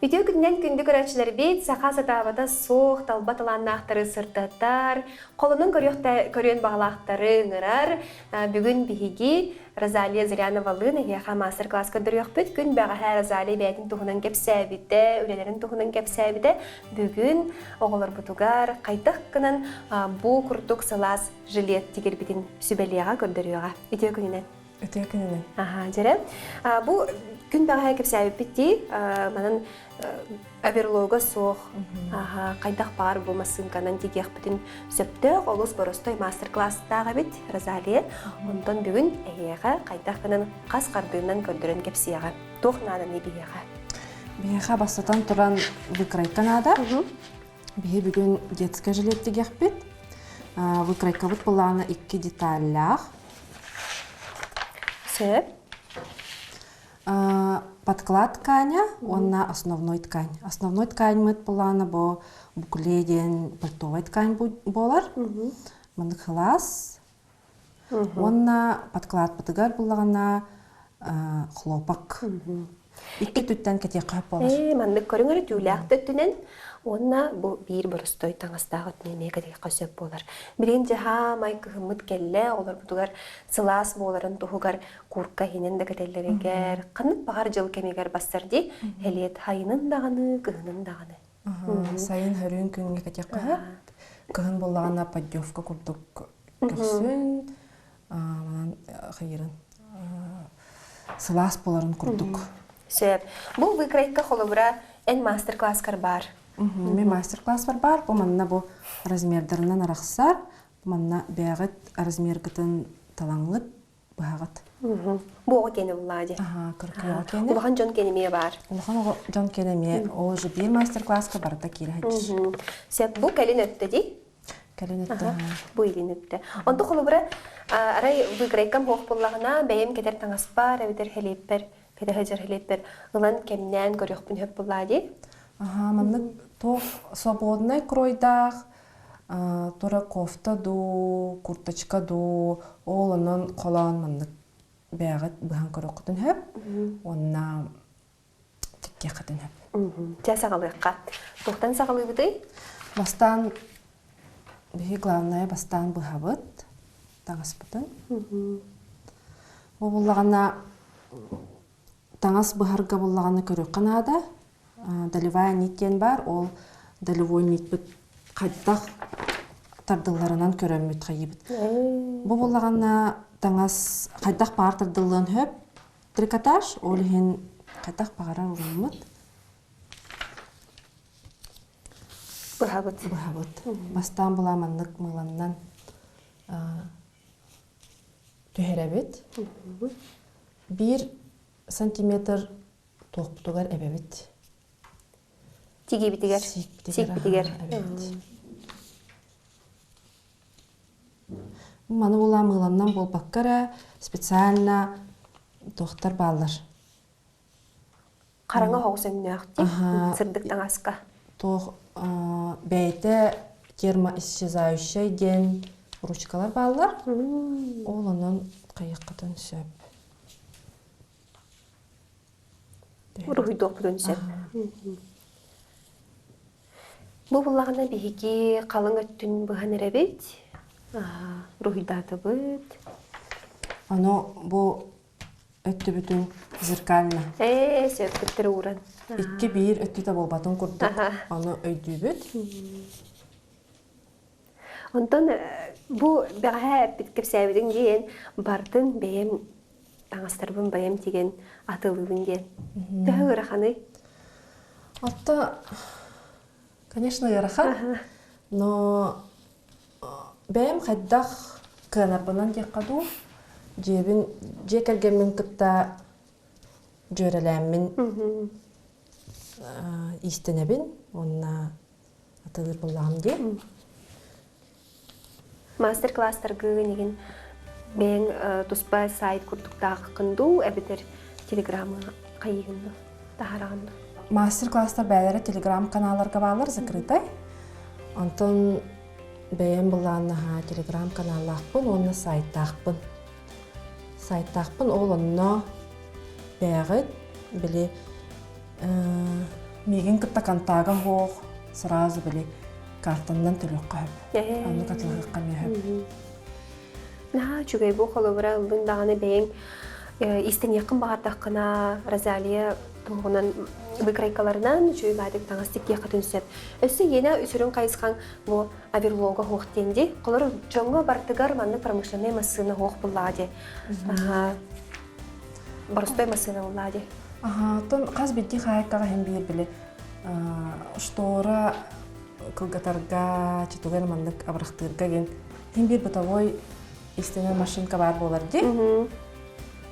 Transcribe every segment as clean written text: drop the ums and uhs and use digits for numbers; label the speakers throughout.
Speaker 1: Үтүө күнүнэн күндү көрөөччүлэрбит, саха сатаабата суох талба талааннаахтары сырдатар, холонон көрүөн баҕалаахтары ыҥырар. Бүгүн биһиги Розалия Зыряновалыын эһиэхэ мастер-класс көрдөрүөхпүт. Күн бэҕэһээ Розалия бэйэтин туһунан кэпсээбитэ, үлэлэрин туһунан кэпсээбитэ. Бүгүн оҕолорбутугар хайдах гынан бу курдук сылаас жилет тигэрбитин сүбэлиэҕэ, көрдөрүөҕэ. Үтүө күнүнэн!
Speaker 2: Үтүө күнүнэн.
Speaker 1: Аха, дьэрэ. Бу күн бэҕэһээ кэпсээбиппит дии, манан оверлога суох, хайдах баар бу массыынканан тигиэхпитин сөптөөх олус боростой мастер-класстаах эбит Розалия. Онтон бүгүн эһиэхэ хайдах гынан хас хардыынан көрдөрөн кэпсиэҕэ. Туох нааданы биһиэхэ?
Speaker 2: Биһиэхэ бастатан туран выкройка наада. Биһи бүгүн детскай жилет тигиэхпит. Выкройкабыт былаана икки деталлаах.
Speaker 1: Сөп.
Speaker 2: Подклад тканя уонна основной ткань. Основной тканьмыт былаана бу букле диэн пальтовай ткань буолар. Маннык хылаас. Уонна подкладпытыгар буллаҕына хлопок. Икки өттүттэн кэтиэххэ сөп буолар.
Speaker 1: Ээ, маннык көрүҥ эрэ түүлээх да өттүнэн уонна бу биир боростой таҥастаах өттүнэн эмиэ кэтиэххэ сөп буолар. Билигин дьаһаамай кыһыммыт кэллэ, олорбутугар сылаас буоларын туһугар курка иһинэн да кэтэллэригэр, ханнык баҕар дьыл кэмигэр бассар дии, элиэт хайынын даҕаны, кыһынын даҕаны.
Speaker 2: Сайын хөрүүн күҥҥэ кэтиэххэ сөп. Кыһын буоллаҕына поддевка курдук көхсүн, манан хайырын сылаас буоларын курдук.
Speaker 1: Сөп. Бу выкройка холобура эн мастер-класскар баар.
Speaker 2: Мен мастер-класспар баар. Бу манна бу размердарынан арахсар. Манна бэҕит размергытын талаҥҥыт быһаҕыт.
Speaker 1: Бу оҕо киэнэ буллаа дии.
Speaker 2: Аха, кыркы оҕо киэнэ.
Speaker 1: Улахан дьон киэнэ эмиэ баар.
Speaker 2: Улахан оҕо дьон киэнэ эмиэ ол уже биир мастер-класска барыта киирэ сылдьар.
Speaker 1: Сөп. Бу кэлин өттө дии.
Speaker 2: Кэлин өттө.
Speaker 1: Бу илин өттө. Онто холобура арай выкройкам суох буоллаҕына бэйэм кэтэр таҥаспар эбэтэр хилиэппэр кэтэ сылдьар хилиэппэр ылан кэмнээн көрүөхпүн сөп буоллаа дии.
Speaker 2: Аха, маннык туох свободнай кройдаах тура кофта дуу, курточка дуу, ол онон холоон маннык бэйэҕит быһан көрүөххүтүн сөп. Уонна тиккиэххитин сөп.
Speaker 1: Чэ саҕалыахха. Туохтан саҕалыыбытый?
Speaker 2: Бастаан биһи главное бастаан быһабыт таҥаспытын. Ол буллаҕына таҥас быһарга буллаҕына көрүөххэ наада. Долевая нить диэн баар, ол долевой нитьпит хайдах тардылларынан көрөммүт хайыыбыт. Бу буллаҕына таҥас хайдах баар тардыллыан сөп, Трикотаж, ол иһин хайдах баҕарар ураммыт.
Speaker 1: Быһабыт.
Speaker 2: Быһабыт. Бастаан була маннык мыыланнан түһэрэбит. Биир сантиметр туохпутугар эбэбит.
Speaker 1: Тигиибитигэр. Сиикпитигэр.
Speaker 2: Эбэбит. Маны була мыыланнан буолбакка эрэ специально туохтар бааллар.
Speaker 1: Хараҥа оҕус өҥнөөх дии, сырдык таҥаска.
Speaker 2: Туох бэйэтэ термоисчезающай диэн ручкалар бааллар. Ол онон хайыаххытын сөп.
Speaker 1: Уруһуйдуохпутун сөп. Бу буллаҕына биһиги халыҥ өттүн быһан эрэбит, уруһуйдаатыбыт.
Speaker 2: Ону бу өттүбүтүн зеркально.
Speaker 1: Ээ, сөппүттэр ууран.
Speaker 2: Икки биир өттүтэ буолбатын курдук ону өйдүүбүт.
Speaker 1: Онтон бу бэҕэһээ эппит кэпсээбитиҥ диэн бартын бэйэм таҥастарбын бэйэм тигэн атылыыбын диэн. Төһө ыараханый?
Speaker 2: Отто, конечно, ыарахан, но бэйэм хайдах кыанарбынан диэххэ дуу, дьиэбин, дьиэ кэргэммин кытта дьүөрэлээммин иистэнэбин уонна атылыыр буоллаҕым дии.
Speaker 1: Мастер-класстаргын игин бэйэҥ туспа сайт курдуктааххын дуу эбэтэр телеграмы хайыыгын дуу таһараҕын дуу?
Speaker 2: Мастер-класстар бэйэлэрэ телеграм-каналларга бааллар закрытай. Онтон бэйэм былааннаһа телеграм-каналлаахпын уонна сайтаахпын. Сайтаахпын ол онно бэйэҕит били. Миигин кытта контага суох, сразу били картаннан төлүөххэ сөп. Оннук атылыахха эмиэ сөп.
Speaker 1: Наһаа үчүгэй бу холобура ыллыҥ даҕаны бэйэҥ иистэниэххин баҕардаххына Розалия туһунан выкройкаларынан үчүгэй баайдык таҥас тиккиэххитин сөп. Өссө иэнэ сүрүн хайысхаҥ бу оверлога суох диэн дии. Холобур дьоҥҥо барытыгар маннык промышленнай массыына суох буллаҕа дии. Боростой массыына буллаҕа дии.
Speaker 2: Аха, оттон хас биирдии хаһаайкаҕа иһин биир били штора кылгатарга, чутугар маннык абырахтыырга диэн Син биир бытовой истинэ машинка баар буолар дии.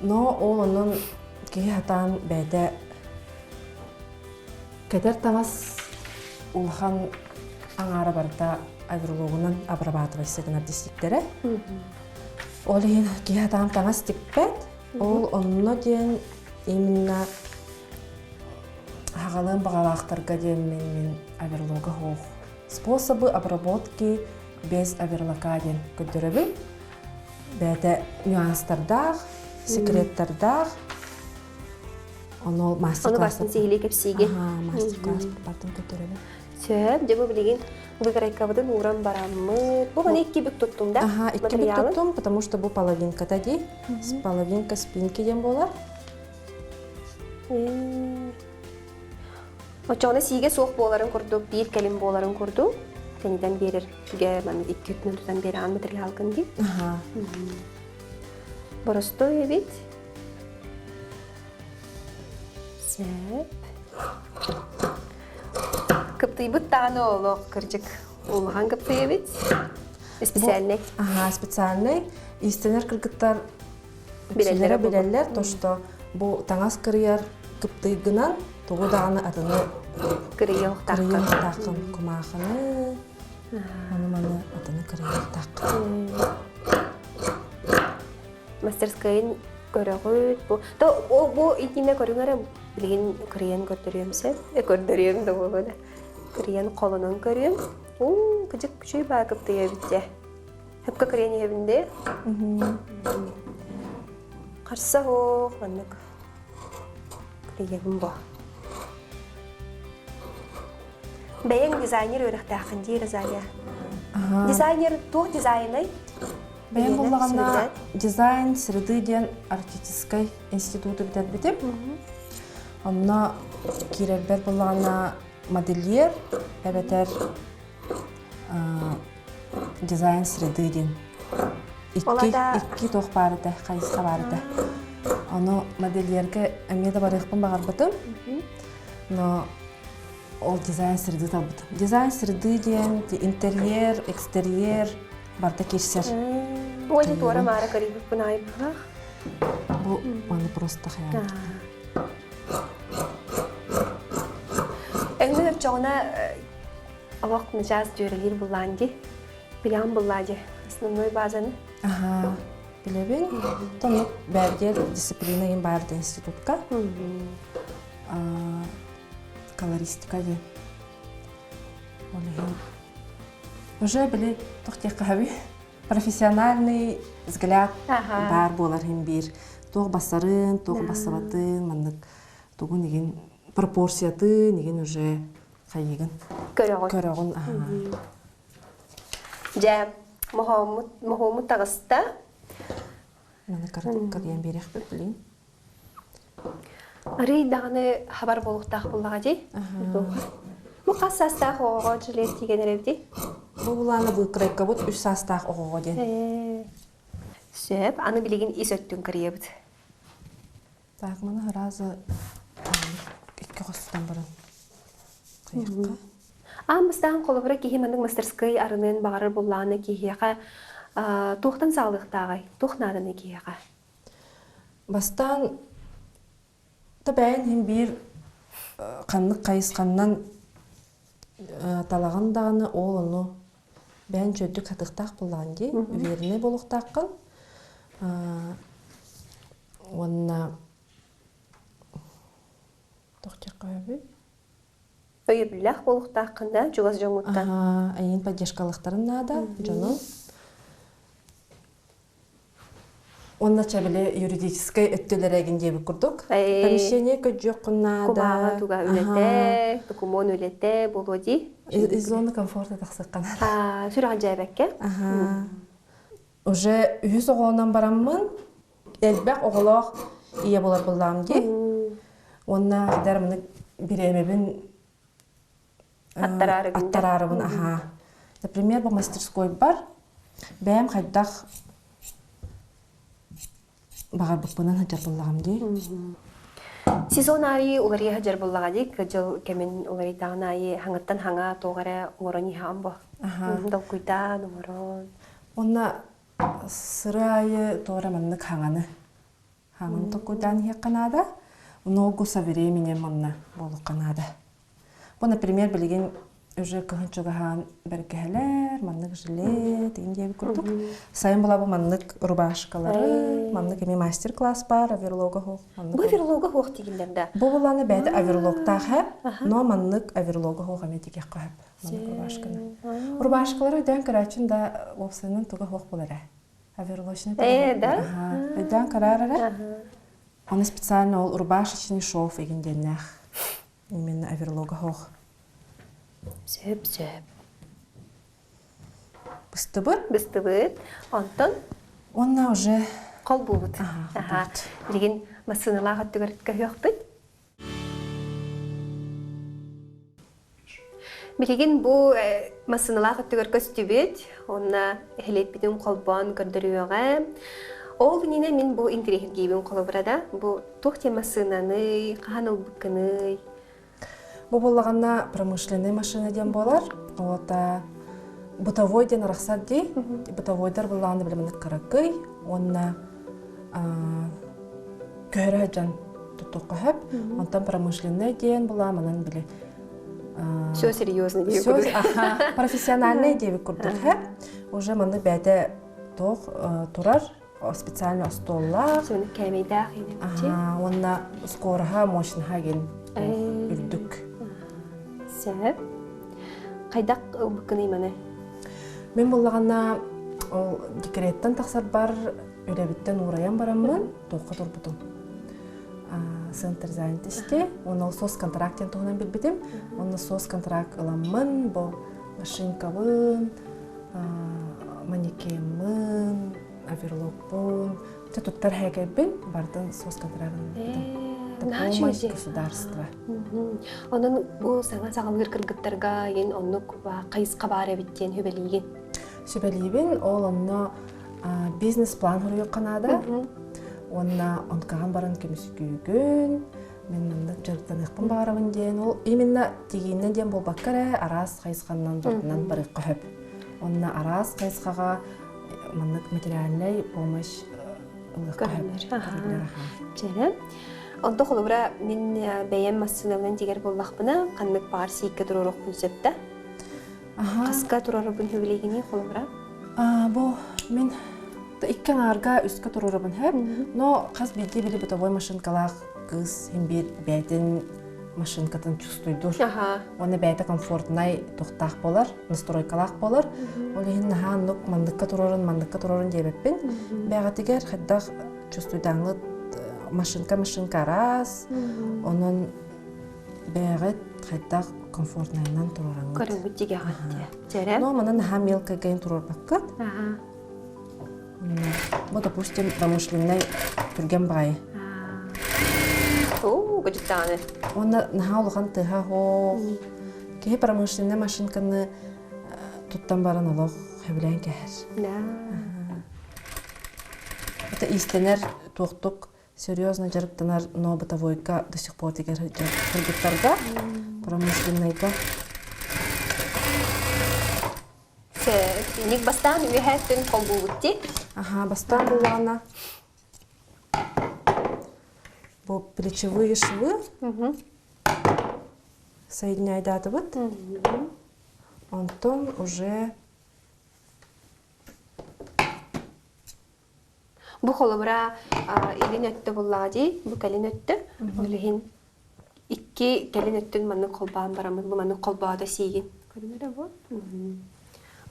Speaker 2: Но ол онон киһи хатаан бэйэтэ кэтэр таҥас улахан аҥаара барыта аверлогунан обрабатывайся гынар диэбиттэрэ. Ол иһин киһи хатаан таҥас тикпэт. Ол онно диэн именно хаҕалыан баҕалаахтарга диэн мин мин аверлога суох. Способы обработки без оверлока диэн көрдөрөбүн. Бэйэтэ нюанстардаах, секреттардаах. Ону
Speaker 1: мастер-класс. Ону бастын сиһилии кэпсииги.
Speaker 2: Мастер-класс бартын көрдөрөбүн.
Speaker 1: Сөп, дьэ бу билигин выкройкабытын ууран бараммыт. Бу маны икки бүк туттум да?
Speaker 2: Ага, икки бүк туттум, потому что бу половинката дии. Половинка спинки диэн буолар.
Speaker 1: Оччоҕуна сиигэ суох буоларын курдук, биир кэлим буоларын курдук, тэнитэн биэрэргэ манна икки өттүнэн тутан биэрэҕин материалгын дии. Боростуой эбит. Сөп. Кыптыйбыт даҕаны олох кырдьык улахан кыптый эбит. Специальный.
Speaker 2: Ага, специальный. Иистэнэр кыргыттар билэллэрэ билэллэр то что бу таҥас кырыйар кыптыйгынан тугу даҕаны атыны
Speaker 1: кырыйыахтааххын
Speaker 2: кумаахыны ону маны атыны кырыйыахтааххын
Speaker 1: мастерскайын көрөҕүт бу то бу итиннэ көрүҥ эрэ билигин кырыйан көрдөрүөм сөп көрдөрүөм да буолуо да кырыйан холонон көрүөм уу кыдьык күчүй баа кыптыйа эбит дьэ Хөпкө кырыйан иһэбин дии. Харса суох маннык кырыйабын бо. Бэйэҥ дизайнер үөрэхтээххин дии, Розалия. Дизайнер туох дизайнай?
Speaker 2: Бэйэм буллаҕына дизайн среды диэн арктическай институту бүтэрбитим. Онно киирэрбэр буллаҕына модельер эбэтэр дизайн среды диэн икки икки туох баар этэ хайысха баар этэ ону модельергэ эмиэ да барыахпын баҕарбытым но ол дизайн среды талбытым дизайн среды диэн интерьер экстерьер барыта киирсэр
Speaker 1: Ой, туора маара көрүүбүппүн айбыһах.
Speaker 2: Бу маны просто хайаан.
Speaker 1: Өҥнүн оччоҕуна Олох начаас дьүөрэлиир буллаан дии. Билэҕин буллаа дии. Основной базаны.
Speaker 2: Аха, билэбин. Тоннук бэрдиэр дисциплина иһин баар институтка. Колористика диэн. Ол иһин уже били туох диэххэ сөбүй? Профессиональный взгляд баар буолар иһин биир туох бассарын, туох бассабатын, маннык тугун игин пропорциятын игин уже хайыгын
Speaker 1: көрөҕүн
Speaker 2: көрөҕүн
Speaker 1: дьэ моһооммут моһуоммут таҕыста
Speaker 2: маны кырыйан биэриэхпит билин
Speaker 1: арый даҕаны хабар буолуохтаах буоллаҕа дии бу хас саастаах оҕоҕо жилет тиигэн эрэбитий
Speaker 2: бу булааны выкройкабыт үс саастаах оҕоҕо диэн
Speaker 1: сөп аны билигин ис өттүн кырыйабыт
Speaker 2: Так, маны сразу икки хостон баран хайыахха.
Speaker 1: Аан бастаан холобура киһи маннык мастерскай арыныан баҕарар буоллаҕына киһиэхэ туохтан саҕалыахтааҕай? Туох нааданый киһиэхэ?
Speaker 2: Бастаан та бэйэн иһин биир ханнык хайысханнан талаҕын даҕаны ол ону бэйэн чөдүк хатыахтаах буоллаҕын дии, уверенный буолуохтааххын. Уонна туох диэххэ сөбүй?
Speaker 1: Өйөбүллээх буолуохтааххын да чугас дьоҥҥуттан.
Speaker 2: Эйигин поддержкалыахтарын наада дьону. Онно чэбили юридическай өттүлэрэгин диэбит курдук. Помещение көдьүөххүн наада.
Speaker 1: Кумааҕы туга үлэтэ, докумуон үлэтэ буолуо дии.
Speaker 2: Из зоны комфорта тахсыккан.
Speaker 1: Сүрэҕин дьээбэккэ.
Speaker 2: Уже үһүс оҕолонон бараммын, элбэх оҕолоох ийэ буолар буллаам дии. Уонна хидар маны бириэмэбин аттараарыбын аһаа. Например, бу мастерскойбар бэйэм хайдах баҕарбыппынан сылдьар буоллаҕым дии.
Speaker 1: Сезон аайы уларыйа сылдьар буоллаҕа дии, кыдьыл кэмин уларыйдаҕын аайы хаҥаттан хаҥа туох эрэ оҥорон иһэҕин бо. Толкуйдаан оҥорон.
Speaker 2: Уонна сыры аайы туох эрэ маннык хаҥаны хаҥын толкуйдаан иһиэххэ наада. Ногу со временем манна буолуохха наада. Бу, например, билигин уже кыһын чугаһаан бэргэһэлэр, маннык жилет, игин диэбит курдук. Сайын була бу маннык рубашкалары, маннык эмиэ мастер-класс бар, оверлога хуох.
Speaker 1: Бу оверлога хуох тигиллэр да?
Speaker 2: Бу буланы бэйэтэ оверлоктаах хэп, но маннык оверлога хуох эмиэ тигиэххэ хөп. Маннык рубашканы. Рубашкалары өйдөөн көрөөччүн да уопсайынан туга хуох буолар ээ. Оверлочный
Speaker 1: Э, да?
Speaker 2: Өйдөөн көрөөр эрэ. Оны специально ол рубашечный шов игин диэннээх. Именно оверлога хоох.
Speaker 1: Сөп, сөп.
Speaker 2: Быстыбыт.
Speaker 1: Быстыбыт. Онтон?
Speaker 2: Онна уже
Speaker 1: холбуубут. Аха. Билигин массыыналаах өттүгэр көһүөхпүт. Билигин бу массыыналаах өттүгэр көстүбүт. Онна эһилиэппитин холбоон көрдөрүөҕэ. Ол иннинэ мин бу интириэһиргиибин холобура да, бу туох диэн массыынаный, хаһан ылбыккыный?
Speaker 2: Бу буоллаҕына промышленный машина диэн буолар. Ота бытовой диэн арахсар дии. Бытовойдар буоллаҕына билимник кыракый уонна көһөрө сылдьан тутуохха сөп. Онтон промышленный диэн була манан били
Speaker 1: Все серьезно диэбит
Speaker 2: курдук. Профессиональный диэбит курдук. Уже маннык бэйэтэ туох турар специально остуоллаах.
Speaker 1: Кээмэйдээх
Speaker 2: Уонна скороһа, мощноһа диэн үрдүк.
Speaker 1: Сөп. Хайдах ылбыккыный маны?
Speaker 2: Мин буллаҕына ол декреттэн тахсарбар үлэбиттэн уурайан бараммын туохха турбутум. Центр занятости. Уонна ол соцконтракт диэн туһунан билбитим. Онно соцконтракт ыламмын, бу машинкабын, манекеммын, оверлокпун, дьэ туттар һээкэйбин бардын соцконтрагын
Speaker 1: ылбытым.
Speaker 2: государство.
Speaker 1: Онон бу саҥа саҕалыыр кыргыттарга ин оннук хайысха баар эбит диэн сүбэлиигин.
Speaker 2: Сүбэлиибин, ол онно бизнес-план суруйуохха наада. Уонна онкаҕан баран көмүскүүгүн, мин маннык дьарыктаныахпын баҕарабын диэн, ол именно тигииннэн диэн буолбакка эрэ араас хайысханнан барытынан барыахха сөп. Онно араас хайысхаҕа маннык материальнай помощь ылыахха сөп.
Speaker 1: Чэрэ. Онто холобура мин бэйэм массыынабынан тигэр буоллахпына, ханнык баҕар сииккэ туруоруохпун сөп да? Хаска турарыбын сөбүлээгиний холобура?
Speaker 2: Бу мин икки аҥаарга үскэ туруорабын сөп, но хас биирдии били бытовой машинкалаах кыыс син биир бэйэтин машинкатын чувствуйдур. Уонна бэйэтэ комфортнай туохтаах буолар, настройкалаах буолар. Ол иһин наһаа оннук манныкка туруорун, манныкка туруорун диэбэппин. Бэйэҕитигэр хайдах чувствуйдааҥҥыт машинка машинка араас, онон бэйэҕит хайдах комфортнайынан туруораҥҥыт.
Speaker 1: Көрөбүт дьигэҕит дьэ.
Speaker 2: Но манан наһаа мелкайгайын туруорбаккыт. Бу, допустим, промышленнай түргэн баҕайы.
Speaker 1: Оо, кыдьыктааны.
Speaker 2: Уонна наһаа улахан тыаһа оһох. Киһи промышленнай машинканы туттан баран олох сөбүлээн кэһэр. Это иистэнэр туохтук серьезно дьарыктанар, но бытовойга до сих пор тигэр кыргыттарга, промышленнайга.
Speaker 1: Ник бастаан үөһээттэн холбуубут дии.
Speaker 2: Аха, бастаан буллаҕына бу плечевые швы соединяйдаатыбыт. Онтон уже
Speaker 1: Бу холобура илин өттө буллаҕа дии, бу кэлин өттө. Ол иһин икки кэлин өттүн маннык холбоон бараммыт, бу маннык холбоото сиигин. Көрүнэрэ бу.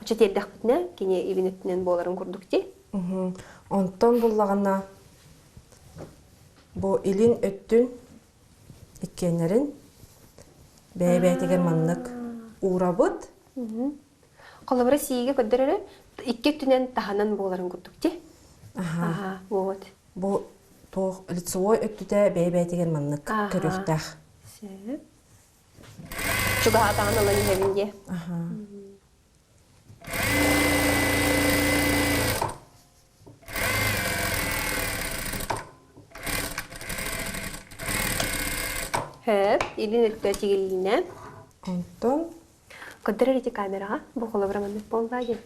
Speaker 1: Оччо тиэрдэхпитинэ, кини илин өттүнэн буоларын курдук дии.
Speaker 2: Онтон буллаҕына бу илин өттүн иккиэннэрин бэйэ-бэйэтигэр маннык уурабыт.
Speaker 1: Холобура сиигэ көрдөрөрө икки өттүнэн таһынан буоларын курдук дии.
Speaker 2: Аха.
Speaker 1: Вот.
Speaker 2: Бу туох лицевой өттүтэ бэйэ-бэйэтигэр маннык көрүөхтээх.
Speaker 1: Сөп. Чугаһаатаҕын ылан иһэбин дии.
Speaker 2: Аха.
Speaker 1: Хөп, илин өттө тигилинэ.
Speaker 2: Онтон
Speaker 1: Көрдөрөр ити камераҕа бу холобура маннык буолла диэн.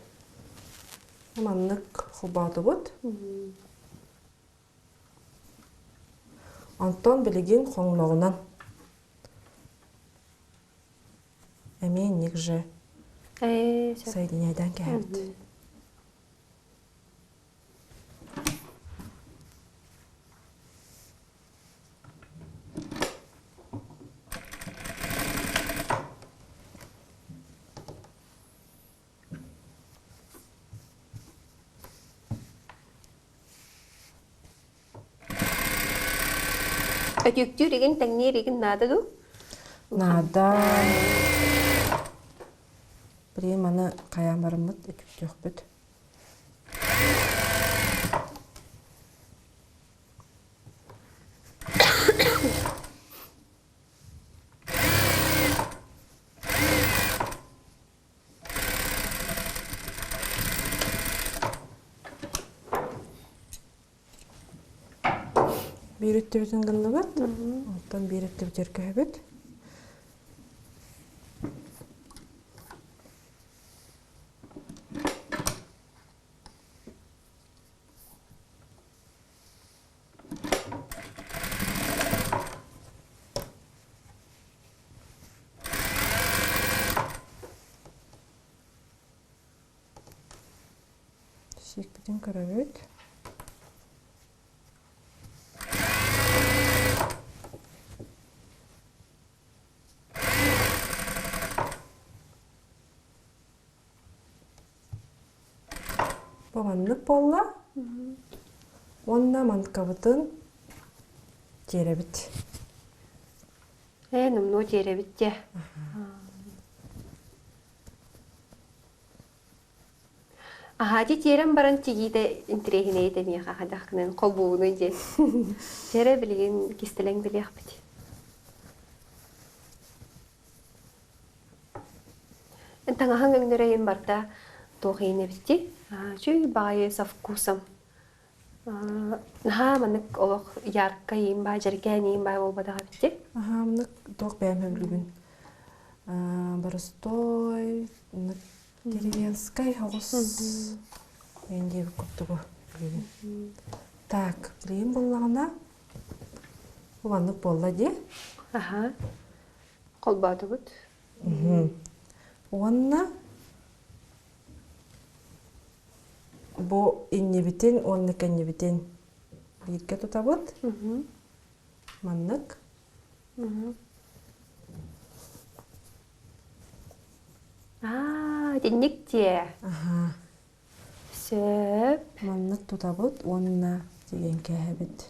Speaker 2: Маннык холбоотубут. Онтон билигин хоҥноҕунан эмиэ инник же соединяйдан кэһэбит.
Speaker 1: Өтүктүүр игин тэҥниир игин наада дуу?
Speaker 2: Наада. Билигин маны хайаан бараммыт өтүктүөхпүт. Биир өттүбүтүн гынныбыт, оттон биир өттүбүтүгэр көһөбүт. Сиикпитин көрөбүт. Бу маннык буолла. Уонна манкабытын тиэрэбит.
Speaker 1: Ээ, номнуо тиэрэбит дьэ. Аһаати тиэрэн баран тигиитэ интэриэһинэй этэ миэхэ хайдах гынан холбуугунуй диэн. Тиэрэ билигин кистэлэҥ билиэхпит. Таҥаһыҥ өҥнөрөйүн барда туох иһин эбитий? Чүй баайы со вкусом. Наһаа маннык олох яркай иин баа, дьэргээн иин баай буолбатах эбитий?
Speaker 2: Аһаа, маннык туох бэйэм сөбүлүүбүн. Боростой, деревенскай оҕус мен диэбит курдугу билигин. Так, билигин буоллаҕына, бу маннык буолла дии.
Speaker 1: Аһаа. Холбоотубут.
Speaker 2: Уонна бу иннибитин уонна кэннибитин бииргэ тутабыт. Маннык.
Speaker 1: Аа, итинник диэ.
Speaker 2: Аха.
Speaker 1: Сөп.
Speaker 2: Маннык тутабыт уонна тигэн кээһэбит.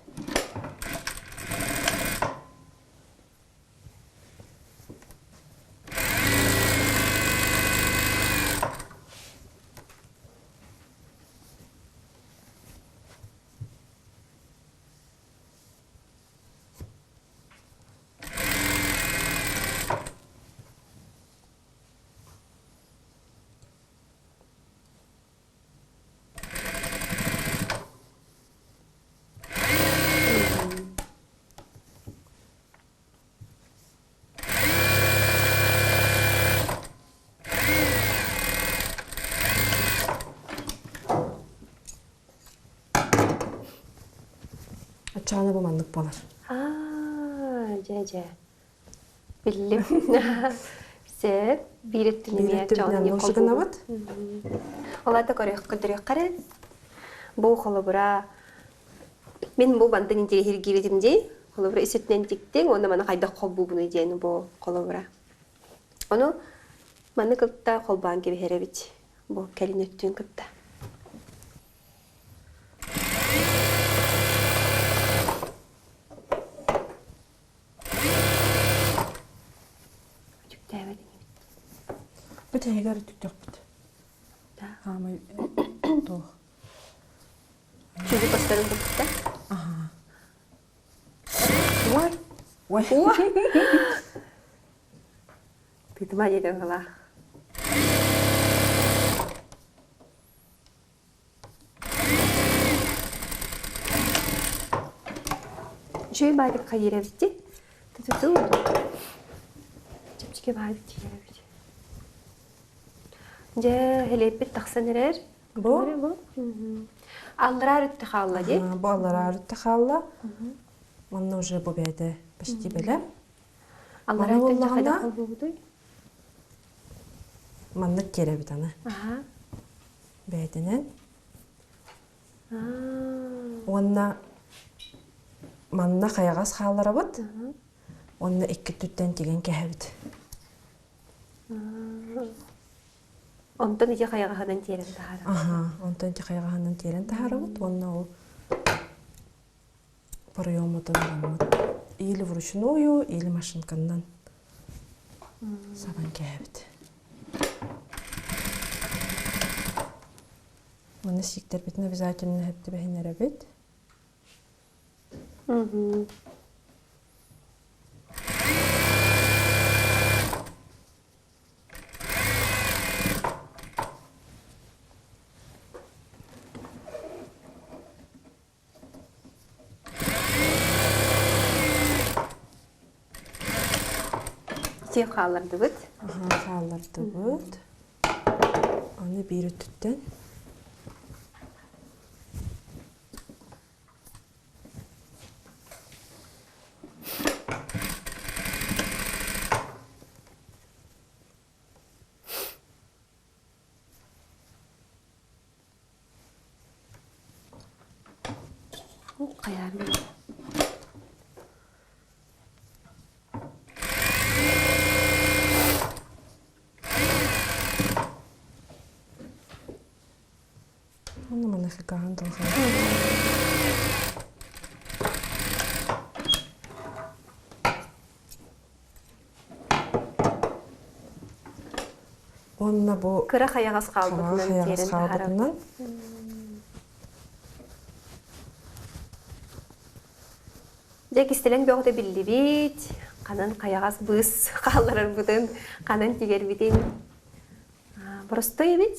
Speaker 2: Аччаҕына бу маннык буолар.
Speaker 1: Аа, дьэ дьэ. Биллим. Сөп. Биир өттүн
Speaker 2: Биир
Speaker 1: эмиэ
Speaker 2: өттүбүтүнэн
Speaker 1: чоҕунньук
Speaker 2: нож гынабыт.
Speaker 1: Ол аата көрүөххэ эрэ. Бу холобура Мин бу бантан интириэһиргиибитим дии. Холобура ис өттүнэн тиктиҥ уонна маны хайдах холбуубунуй диэн бу холобура. Ону манны кытта холбоон кэбиһэр эбит. Бу кэлин өттүн кытта.
Speaker 2: Бүтэһигэр түктөхпүт. Хаамай туох.
Speaker 1: Чүгү көстөрүн курдукта.
Speaker 2: Аха. Ой. Ой.
Speaker 1: Тытыма диэтэн халаах. Үчүгэй баайдык хайыыр эбит дии. Тутутуу. Чэпчэки баайдык тиийэр эбит. Дьэ, хэлиэппит тахсан эрэр.
Speaker 2: Бу?
Speaker 1: Бу. Аллараа өрүттэ хаалла дии.
Speaker 2: Бу аллараа өрүттэ хаалла. Манна уже бу бэйэтэ почти бэлэм.
Speaker 1: Аллараа өттүн хайдах холбуубутуй?
Speaker 2: Маннык киэрэбит аны. Бэйэтинэн. Уонна манна хайаҕас хаалларабыт. Уонна икки өттүттэн тигэн кэһэбит.
Speaker 1: Онтон ити хайаҕаһынан тиэрэн таһаарабыт.
Speaker 2: Аха, онтон ити хайаҕаһынан тиэрэн таһаарабыт уонна ол проемутун ыламмыт или вручную, или машинканнан сабан кээбит. Маны сииктэрбитин обязательно хэптибэһинэрэбит.
Speaker 1: Ити хааллардыбыт.
Speaker 2: Хааллардыбыт. Аны биир өттүттэн.
Speaker 1: Хайаарбын.
Speaker 2: Уонна маныхыкаһын тылҕа. Уонна бу
Speaker 1: кыра хайаҕас хаалбытынан
Speaker 2: хайаҕас хаалбытынан
Speaker 1: Дьэ кистэлэҥ бөҕөтө биллибит, ханан хайаҕас быыс хаалларарбытын, ханан тигэрбитин. Боростой эбит.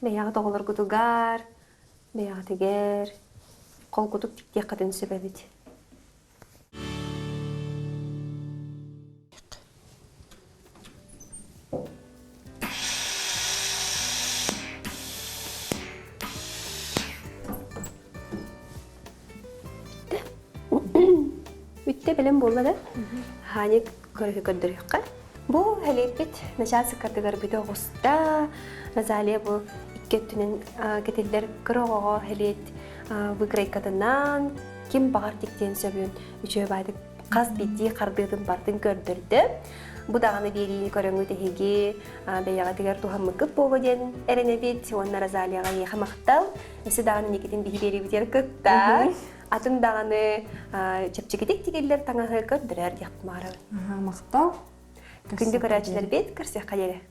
Speaker 1: Бэйэҕит оҕолоргутугар, бэйэҕитигэр холкутук тиктиэххитин сөп эбит. Бүттэ бэлэм буолла да? Хааньык көрдөрүөххэ. Бу хэлиэппит начаас сыккатыгар бүтэ оҕуста. Розалия бу икки өттүнэн кэтиллэр кыра оҕоҕо хэлиэт выкройкатынан ким баҕар тиктиэн сөбүн үчүгэй баайдык хас биирдии хардыытын барытын көрдөрдө. Бу даҕаны биэриини көрөҥҥүт эһиги бэйэҕитигэр туһаммыккыт буолуо диэн эрэнэбит уонна Розалияҕа эйиэхэ махтал. Өссө даҕаны инникитин биһи биэриибитигэр кытта атын даҕаны чэпчэкитик тигиллэр таҥаһы көрдөрөр диэхпин баҕарабын.
Speaker 2: Махтал.
Speaker 1: Күндү көрөөччүлэрбит, көрсүөххэ диэри.